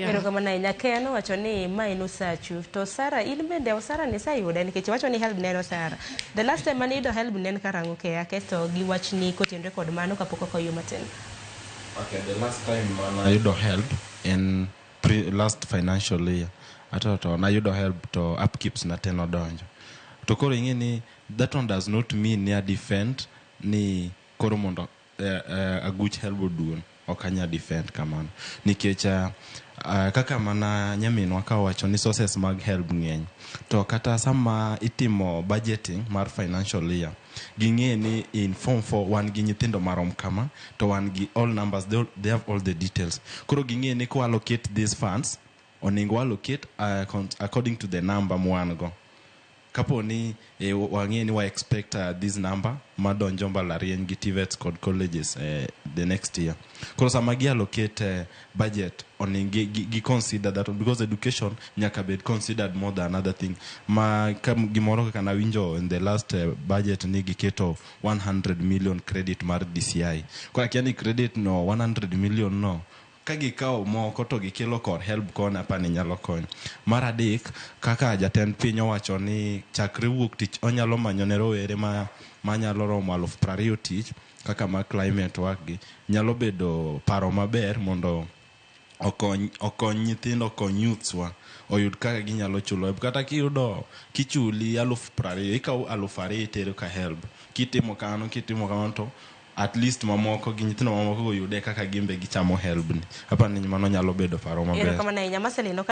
Erokamano ahinya. Ken owacho ni ma en osachu. To Sara, in bende osara ni iseyude nikech iwacho ni HELB ne en osara. The last time mane iyudo HELB ne en karang'o Kea? Kesto gi wachni kotenre kod mano kapok okaw yo matin. Okay, the last time mana ayudo HELB en last financial year. Ato to nayudo HELB to upkeeps na te nodonjo. To koro ing'e ni that one does not mean ni a defend ni koro mondo aguch HELB oduon. Ok anya defend kamano. Nikech kaka mana nyaminwa ka owacho ni sources mag HELB ng'eny. To kata sama itimo budgeting mar financial year, ging'e ni in form 4 wan gi nyithindo marom kama, to wan gi all numbers, they have all the details. Koro ging'e ni kwa allocate these funds, onego allocate according to the number mwan go. Kapo ni wang'e ni wa expect this number madonjo mbalariany gi TVETs kod colleges the next year. Koro sama gi allocate budget, onego gi consider that one, because education nyaka bed considered more than other thing. Ma ka gimoro kaka nawinjo in the last budget ni giketo 100 million credit mar DCI. Koro akia ni credit no 100 million no ka gikawo moko to gikelo kor HELB koni apani nyalo konyo. Mar adek, kaka jatend piny owacho ni chakre wuok tich onyalo manyo ne rowere manyalo romo 20,000 tich kaka mag climate work gi nyalo bedo paro maber mondo okony nyithindo, okony youths wa oyud kaka ginyalo chulo HELB. Kata kiyudo kichuli 20,000, ikawo 2,000 itero ka HELB. Kitimo kamano to at least mamoko gi nyithindo mamoko go yude kaka gin be gichamo HELB ni. Apani mano nyalo bedo paro maber. Erokamano ahinya. Marceline.